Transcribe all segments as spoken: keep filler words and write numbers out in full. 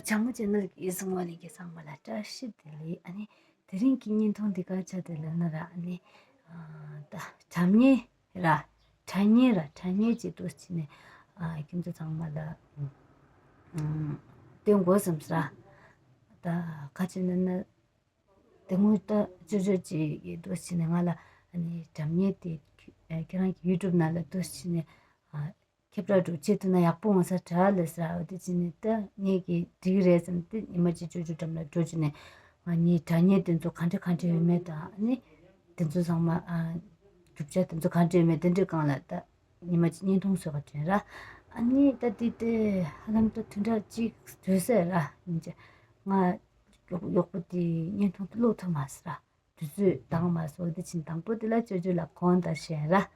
བྱང་མོ་ཅེ་ནལ་གྱི་གཟིགས་མོ་ལ་གི་ཚང་མ་ལ་བཀྲ་ཤིས་བདེ་ལེགས། ཨ་ནི་དེ་རིང་གི་བརྙན་ཐུང་འདི་ག་ཆ་དེ་ལ་ན་ར། ཨ་ནི་ཨ་ད་དྲ་བརྙན་ར་དྲ་བརྙན་ར་དྲ་བརྙན་ཅིག་ཏུ་ཕྱིན་ནས། ཨ་ཁྱེད་ཚོ་ཚང་མ་ལ་ཨ་སྟོན་དགོས་བསམ་ས་ར། ད་ག་ཅི་ན་ན་དེ་སྔོན་ད་ཅོ་ཅོ་ཅིག་གི་ཏུ་ཕྱིན་ནས་ང་ལ་ཨ་ནི་དྲ་བརྙན་དེ་ཁྱེད་རང་གི་ཡུ་ཊུབ་ནང་ལ་ཏུ་ཕྱིན་ནས། ཨ་ཁྱབ་བསྒྲགས་འགྲོ་བྱེད་ཐུབ་ན་ཡག་པོ་འོང་ས་དྲག་ལས་ཟེར། འོ་དེ་བྱས་ནས་ད་ངས་ཀྱིས་འགྲིག་གི་རེད་བསམ་སྟེ། ཉི་མ་གཅིག་ཅོ་ཅོ་འགྲམ་ལ་འགྲོ་བྱས་ནས་ང་གཉིས་དྲ་བརྙན་དེ་ཚོ་ག་འདྲ་ག་འདྲ་ཡོད་མེད་དང་། ཨ་ནི་དེ་ཚོ་ཚང་མ་ཨ་རྒྱུ་ཆ་དེ་ཚོ་ག་འདྲ་ཡོད་མེད་དེ་འདྲའི་སྒང་ལ་ད་ཉི་མ་གཅིག་བརྙན་ཐུང་བཟོས་པ་དྲན་ར། ཨ་ནི་ད་དེ་དེ་ཧ་ལམ་ད་བདུན་ཕྲག་གཅིག་བཟོས་ཟེར་ར། ཡིན་ཅེ་ང་གཡོག་གཡོག་པོ་དེ་བརྙན་ཐུང་དེ་ཀློག་ཐུབ་མ་སོང་ར། དུས་ཚོད་འདང་མ་སོང་། དེ་བཞིན་དང་པོ་དེ་ལ་ཅོ་ཅོ་ལ་གོན་ད་ཞེས་ར།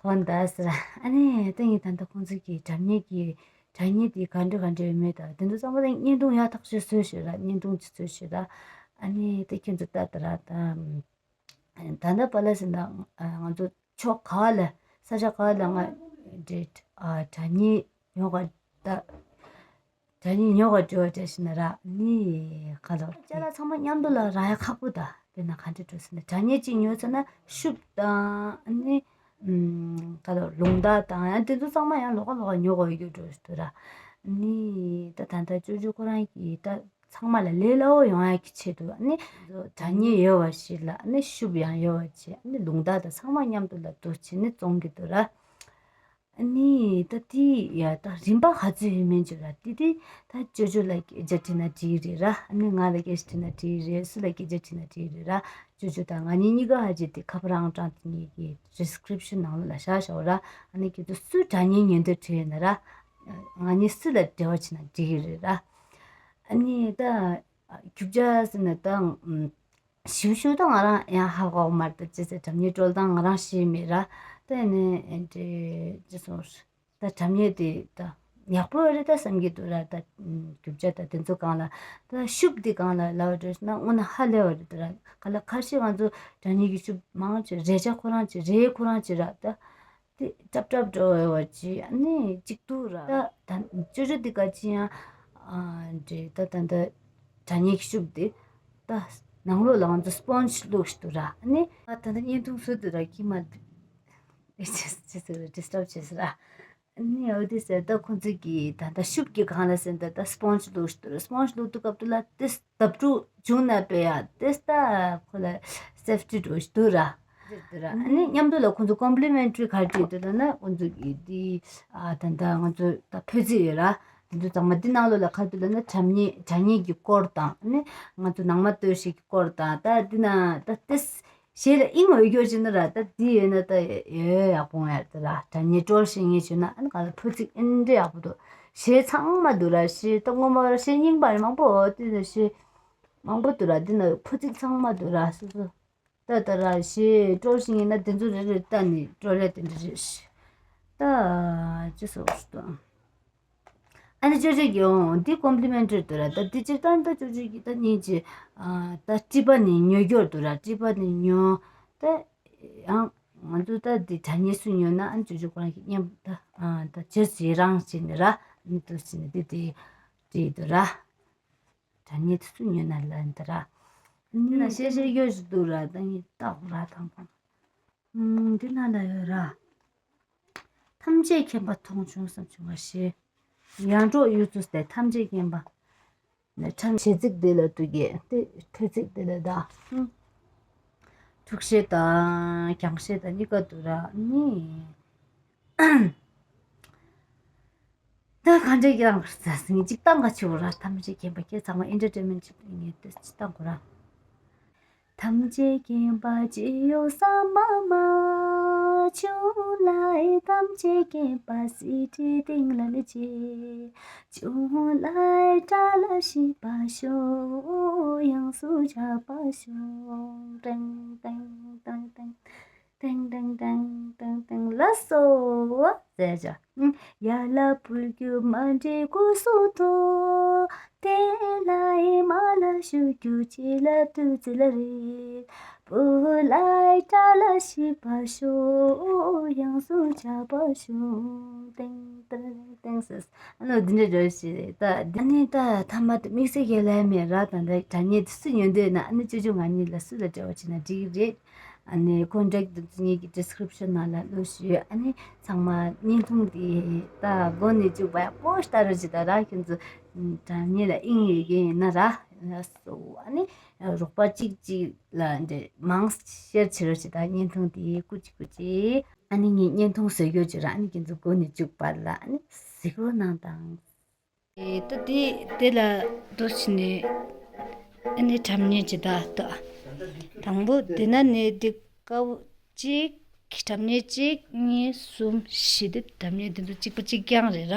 གོན་ད་ཟེར། ཨ་ནི་ད་ངས་ད་ལྟ་ཁོང་ཚོ་གི་དྲ་བརྙན་གྱི་དྲ་བརྙན་དེ་ག་འདྲ་ག་འདྲ་ཡོད་མེད་དང་དེ་ཚོ་ཚང་མ་ད་བརྙན་ཐུང་ཡག་ཐག་ཆོད་བཟོས་ཤོད་ར། བརྙན་ཐུང་ཅིག་བཟོས་ཤོད་ར། ཨ་ནི་ད་ཁྱེད་ཚོ་ལྟ་ད་ར་ད། ད་ལྟ་པ་ལ་ཟིན་ད་ང་ཚོ་ཕྱོགས་ག་བ་ལ་ས་ཆ་ག་བ་ལ་ང་འདྲེ་ཨ་དྲ་བརྙན་ཉོ་ག་ད། དྲ་བརྙན་ཉོ་ག་འགྲོ་བ་འདྲ་ཞིག་ན་ར། ནི་ག་ལོ་ཅ་ལག་ཚང་མ་མཉམ་དུ་ལ་རག་ཡ་ཁག་པོ་ད། དཔེར་ན་ག་འདྲ་འགྲོ་ཟེར་ན་དྲ་བརྙན་གཅིག་ཉོ་ཟེར་ན་ཤུབས་དང་ནི་ཨམ་ག་ལོ་ལུང་དར་དང་ཡང་དེ་ཚོ་ཚང་མ་ཡང་ལོགས་ཀ་ལོགས་ཀ་ཉོ་དགོས་ཡོད་འགྲོ་ཞིག་འདུག་ར། ནི་ད་ད་ལྟ་ཅོ་ཅོ་ཁོ་རང་གིས་ད་ཚང་མ་ལ་ལས་སླ་བོ་ཡོང་ཡ་གི་ཆེད་དུ་ནི་དྲ་བརྙན་ཡོད་པ་ཞིག་ལ་ནི་ཤུབས་ཡང་ཡོད་པ་བྱས་ནི་ལུང་དར་དང་ཚང་མ་མཉམ་དུ་ལ་འདུ་བྱས་ནི་བཙོང་གི་འདུག་ར། ནི་ད་དེ་ཡ་ད་རིན་པ་ག་ཚོད་ཡོད་མིན་ཅིག་ར། དེ་དེ་ད་ཅོ་ཅོ་ལ་སྐད་ཆ་དྲིས་ན་འགྲིག་རེད་ར། ནི་ང་ལ་སྐད་ཆ་དྲིས་ན་འགྲིག་རེད། སུ་ལ་སྐད་ཆ་དྲིས་ན་འགྲིག་རེད་ར། ཅོ་ཅོ་དང་ང་གཉིས་གཉིས་ཀ་ཧ་ཅི་དེ་ཁ་པར་ཨང་གྲངས་དེ་གཉིས་ཀྱི་ཌི་སི་ཀི་རིབ་ཤན་ནང་ལ་བཞག་བཞག་ར། ཨ་ནི་ཁྱེད་ཚོ་སུ་དྲ་བརྙན་ཉན་འདོད་བྲིས་ཡོད་ན་ར། ང་གཉིས་སུ་ལ་འབྲེལ་བ་བྱས་ན་འགྲིག་གི་རེད་ར། ཨ་ནི་ད་རྒྱུ་ཆ་ཟེར་ན་ད་ཞིབ་ཞིབ་ད་ང་རང་ཡང་ཧ་གོ་མ་རེད། ད་ཅི་ཟེར་དྲ་བརྙན་ཀྲོལ་སྟངས་ང་རང་ཤེས་མེད་ར། ད་ནི་འདྲེ་ཅི་སོང་། ད་དྲ་བརྙན་དེ་ད་ཡག་པོ་རེད་ད་བསམ་གྱི་འདུག་ར། ད་རྒྱུ་ཆ་ད་དེ་ཚོ་གང་ལ་ད་ཤུབས་དེ་གང་ལ་ལབ་རེད་ན་དངོས་གནས་ཧ་ལས་པ་རེད་ད་ར། ག་ལ་ཁ་ཤས་ང་ཚོ་དྲ་བརྙན་གྱི་ཤུབས་མང་ཆེ་རས་ཆ་ཁོ་རང་ཆེ་རས་ཁོ་རང་ཆེ་ར། ད་དེ་ཀྲབ་ཀྲབ་འགྲོ་བའི་བ་ཅི་ཨ་ནི་གཅིག་ཏུ་ར། ད་ཅོ་ཅོ་དེ་ག་ཅི་ཡང་ཨ་འདྲེ་ད་ད་ད་དྲ་བརྙན་གྱི་ཤུབས་དེ་ད་ནང་ལོགས་ལ་ང་ཚོ་སི་པོན་ཇི་བླུགས་ཤི་འདུག་ར། ཨ་ནི་ད་ད་བརྙན་ཐུང་བཟོ་འདུག་ར། ཁྱི་མ་ཅི་ཅི་ཟེར་ཌི་སི་ཊབ་བྱེད་ཟེར་ར། ཨ་ནི་འོ་དེ་ཟེར་ད་ཁོང་ཚོ་གི་ད་ད་ཤུབས་ཀྱི་སྒང་ལ་ཟེར་ད་ད་སི་པོན་ཇི་བླུགས་ཤི་འདུག་ར། སི་པོན་ཇི་བླུགས་དུས་སྐབས་དུ་ལ་དེ་ལྟབ་ཕྲུག་བྱུང་ན་དཔེ་ཡ་དེ་ལྟ་ཁོ་ལ་སེབ་ཊི་འགྲོ་ཞིག་འདུག་ར། འདུག་ར། ཨ་ནི་མཉམ་དུ་ལ་ཁོང་ཚོ་ཀོམ་པི་ལི་མེན་ཊི་རི་ག་རེ་སྤྲད་འདུག་ལབ་ན་ཁོང་ཚོ་གི་དེ་ཨ་ད་ལྟ་ང་ཚོ་ད་ཕོད་ཚིག་ཡོད་ར། དེ་ཚོ་ཚང་མ་འདི་ནང་ལོགས་ལ་ག་རེ་འདུག་ལབ་ན་དྲ་བརྙན་དྲ་བརྙན་གྱི་སྐོར་དང་ཨ་ནི་ང་ཚོ་ནང་མ་སྟོད་ཤིག་གི་སྐོར་དང་ད་འདི་ན་ད་དེ་གཞས་ལ་ཨིན་འོས་སྐྱོར་བྱེད་ན་ར། ད་འདི་ཡོད་ན་ད་ཡོད་ཡག་པོ་ཡར་ད་ར། དྲ་བརྙན་ཀྲོལ་ཤེས་མཁན་བྱུང་ན་ཨ་ནི་ག་ལ་ཕོད་ཚིག་ཨེ་འདྲ་ཡག་པོ་འདུག་གཞས་ཚང་མ་འདུག་ར། གཞས་ད་སྔོན་མ་ར་གཞས་རྙིང་པ་རེད་མང་པོ་འོ་དེ་ནས་གཞས་མང་པོ་འདུག་ར། འདི་ན་ཕོ་ཚིག་ཚང་མ་འདུག་ར། སོ་སོ་ད་ད་ར་གཞས་ཀྲོལ་ཤེས་མཁན་ན་དེ་ཚོ་རེ་རེ་ལྟ་ནས་ཀྲོལ་ཡ་དེ་འདྲ་རེད། ད་ཅི་སོ་སོ་ད་ཨ་ནི་ཅོ་ཅོ་གི་འོང་འདི་ཀོམ་པི་ལི་མེན་ཊི་རི་འདུག་ར། ད་འདི་སྤྱིར་བཏང་ད་ཅོ་ཅོ་གི་ད་ཉིན་གཅིག་ཨ་ད་ཊི་པ་ནས་ཉོ་རྒྱུ་འདུག་ར། ཊི་པ་ནས་ཉོ། ད་ཡང་ང་ཚོ་ད་འདི་དྲ་བརྙན་སུ་ཉོ་ན་ཨ་ནི་ཅོ་ཅོ་ཁོ་རང་གི་མཉམ་ད་ཨ་ད་ཇེ་སི་རང་བྱས་ནས་ར། ཨ་ནི་འདུག་བྱས་ནས་འདི་དེ་བྲིས་འདུག་ར། དྲ་བརྙན་དེ་སུ་ཉོ་ན་ལ་འདི་ར། འདི་ན་ཤེས་ཤེས་ཡོད་ཞིག་འདུག་ར། ད་ངས་ལྟ་དགོས་ར་དང་པོ། ཨུམ་འདི་ན་ལ་ཡོད་ར། ཐམས་ཅད་མཁྱེན་པ་མཐོང་བྱུང་བསམ་བྱུང་བ་ཞེས། ཡར་འབྲོག་ཡུལ་དུ་སྟེ་ཐམས་ཅད་མཁྱེན་པ། ནས་ཁྲམ་བྱེད་ཚིག་འདི་ལ་དུ་གས་ཏེ་ཐོས་ཚིག་འདི་ལ་ད། ཨུམ། འཁྲུག་ཤེས་དང་རྒྱང་ཤེས་དང་གཉིས་ཀ་འདུག་ར་ནི། ད་ག་འདྲས་ཀྱང་ཟ་སྲིང་གཅིག་བཏང་ག་ཆུ་ར། ཐམས་ཅད་མཁྱེན་པ་ཁྱེད་ཚང་མ་ཨེན་ཊར་ཊེན་མེན་ཊི་ཅིག་ངས་ཏོ་ཅི་བཏང་གོ་ར། ཐམས་ཅད་མཁྱེན་པ་སྤྱི་ཡོངས་ས་མ་མ། ཆུང་ལ་ཐམས་ཅད་མཁྱེན་པ་སྲིད་ཁྲི་སྟེང་ལ་ལ་ཆེ། ཆུང་ལ་དགྲ་ལ་ཤེས་པ་ཤོག་ཡོངས་སུ་ཆགས་པ་ཤོག་ཏེང་ཏེང་ཏེང་ཏེང་། ཏེང་ཏེང་ཏེང་ཏེང་ཏེང་། ལགས་སོ། ཟེར་བྱ། ཡར་ལ་འཕུར་རྒྱུ་མ་འདྲེ་སྐུ་གསུང་ཐུགས། དེ་ལ་མར་ལ་ཞུ་རྒྱུ་ཆེ་ལ་ཐུགས་རྗེ་ལ་རེ། བུ་ལ་དགྲ་ལ་ཞིབ་པ་ཤོག་ཡང་སུ་ཆགས་པ་ཤོག་ཏེང་ཏེང་ཏེང་ཟེར། ཨ་ནི་འདི་འདྲ་འདྲ་ཞིག་རེད་ད། ཨ་ནི་ད་ཐ་མ་དེ་དམིགས་བསལ་གྱི་ལས་མེད་ར། ད་འདི་དྲ་བརྙན་དེ་སུ་ཉོ་འདོད་ན་ཨ་ནི་ཅོ་ཅོ་ང་གཉིས་ལ་སུ་ལ་འབྲེལ་བ་བྱས་ན་འགྲིག་གི་རེད། ཨ་ནི་ཁོང་ཀྲོན་དེ་ཚོ་ངེད་ཀྱི་ཌི་སི་ཀི་རིབ་ཤན་ནང་ལ་བླུགས་ཞུས། ཨ་ནི་ཚང་མ་བརྙན་ཐུང་དེ་ད་མགོ་ནས་མཇུག་བར་པོ་ཤ་ལྟ་རོགས་བྱེད་ད་ར། ཁྱེད་ཚོ་དྲ་བརྙན་ལ་དབྱིངས་ཡོད་མཁན་ཡིན་ན་ར། ལགས་སོ། ཨ་ནི་རོགས་པ་གཅིག་གཅིག་ལ་འདྲ་མང་ཤེར་བྱེད་རོགས་བྱེད་ད། བརྙན་ཐུང་དེ་སྐུ་མཁྱེན་སྐུ་མཁྱེན། ཨ་ནི་ངས་བརྙན་ཐུང་བཟོ་རྒྱུ་བྱེད་ར། ཨ་ནི་ཁྱེད་ཚོ་མགོ་ནས་མཇུག་བར་ལ་ཨ་ནི་གཟིགས་རོགས་གནང་དང་། ཨེ་ད་དེ་དེ་ལ་འདུག་བྱས་ནས་ཨ་ནི་དྲ་བརྙན་ཅིག་ད་ད་དང་པོ་དེ་ན་ནས་དེ་དཀར་པོ་གཅིག་དྲ་བརྙན་གཅིག་གཉིས་གསུམ་བཞི་དེ་དྲ་བརྙན་དེ་ཚོ་གཅིག་པ་གཅིག་རྐྱང་རེད་ར།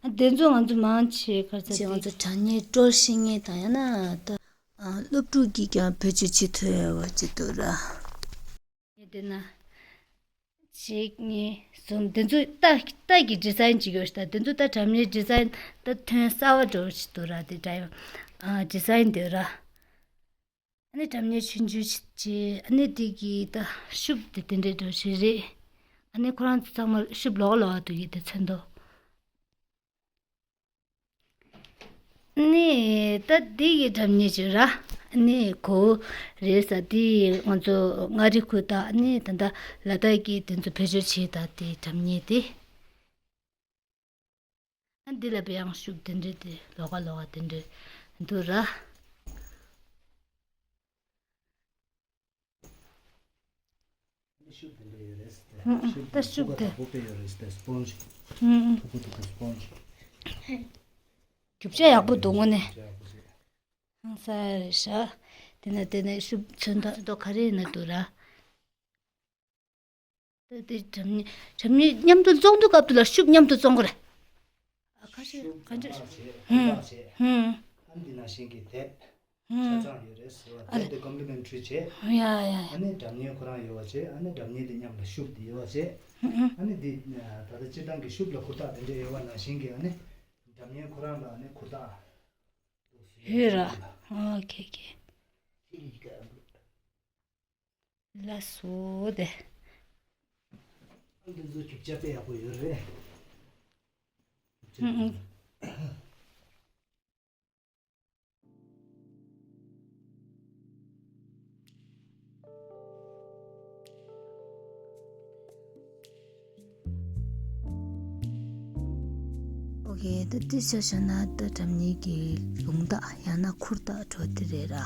ཨ་དེ་ཚོ་ང་ཚོ་མང་ཆེ་ག་རེ་ཟེར་ང་ཚོ་དྲ་བརྙན་སྤྲོད་ཤེས་མཁན་དང་ཡང་ན་ད་ཨ་སློབ་ཕྲུག་གིས་ཀྱང་བེད་སྤྱོད་བྱེད་ཐུབ་ཡ་བ་ཅིག་འདུག་ར། དེ་ན། གཅིག་གཉིས་གསུམ་དེ་ཚོ་རྟ་རྟ་གི་ཌི་ཛའིན་ཅིག་ཡོད་ཤག་དེ་ཚོ་ད་དྲ་བརྙན་ཌི་ཛའིན་ད་ཐོན་གསར་པ་འདྲ་བོ་ཞིག་འདུག་ར། དེ་འདྲ་ཡང་ཨ་ཌི་ཛའིན་དེ་ར། ཨ་ནི་དྲ་བརྙན་ཆུང་ཆུང་ཞིག་བྱས། ཨ་ནི་དེ་གི་ད་ཤུབས་དེ་དེ་འདྲའི་འདྲ་བོ་ཞིག་རེད། ཨ་ནི་ཁོ་རང་ཚོ་ཚང་མ་ཤུབས་ལོགས་ལོགས་འདུག་གི་དེ་ཚོ་འདུག་ནི་ད་འདི་ཡི་སྒྲ་སྙན་བྱོས་ར། ནི་གོ་རེད་ས་འདི་ང་ཚོ་མངའ་རིས་ཁུལ་དང་ནི་ད་ལྟ་ལ་དྭགས་ཀྱི་དེ་ཚོ་བེད་སྤྱོད་བྱེད་ད་དེ་སྒྲ་སྙན་དེ། ཨ་འདི་ལ་བས་ཡང་ཤུགས་དེ་འདྲ་དེ་ལོགས་ཀ་ལོགས་ཀ་དེ་འདྲ་འདུག་ར། ཤུབས་དེ་འདྲ་ཡོད་རེད་ཟེར་ཏེ། ཨུ་ཨུ། ཤུབས་ད་ཤུབས་དེ་དེ་ཕུ་ག་དང་པོ་དཔེ་ཡོད་རེད་ཟེར་ཏེ། སྤོན་ཇི། ཨུ་ཨུ། ཕུ་གུ་ཕུ་གུ་སྤོན་ཇི། རྒྱུ་ཆ་ཡག་པོ་འདུག་དངོས་གནས། རྒྱུ་ཆ་ཡག་པོ་ཞིག་ཧང་སང་རེད་ཤག་དེ་ན་དེ་ན་ཤུབས་ཚོན་མདོག་མདོག་ག་རེ་ཡིན་ན་འདུག་ར། ད་དེ་སྒྲ་སྙན་སྒྲ་སྙན་མཉམ་དུ་བཙོང་དུས་སྐབས་དུ་ལ་ཤུབས་མཉམ་དུ་བཙོང་དགོས་རེད། ཨ་ཁ་ཤས་ཤུབས་ག་འདྲ། ཚང་མ་བྱས། ཧུམ། ཁུ་ཐག་བྱས། ཧུམ། ཨ་འདི་ནང་བཞིན་གྱི་དེབ། ཧུམ། ཆ་ཚང་ཡོད་རེད་ཟེར་བ། ཨ་དེབ་དེ་ཀོམ་པི་ལི་མེན་ཊི་རི་བྱས། ཡ་ཡ་ཡ། ཨ་ནི་སྒྲ་སྙན་ཁོ་རང་ཡོད་པ་བྱས། ཨ་ནི་སྒྲ་སྙན་དེ་མཉམ་ལ་ཤུབས་དེ་ཡོད་པ་བྱས། ཧུམ་ཧུམ། ཨ་ནི་འདི་ད་ལྟ་སྤྱིར་བཏང་གི་ཤུབས་ལ་ཁུ་ཐག་དེ་འདྲ་ཡོད་པ་ནང་བཞིན་གྱི་ཨ་ནི་སྒྲ་སྙན་ཁོ་རང་ལ་ཨ་ནི་ཁུ་ཐག་ཡོད་ར། ཨོ་ཁེ་ཁེ། ལགས་སོ་དེ། འདི་ཚོ་རྒྱུ་ཆ་དཔེ་ཡག་པོ་ཡོད་རེད། ཨུ་ཨུ། ཨོ་ཁེ། ད་འདི་ཆ་བཞག་ན་ད་སྒྲ་སྙན་གྱི་ལུང་རྟགས་ཡང་ན་ཁུར་རྟགས་འགྲོ་དེ་རེད་ར།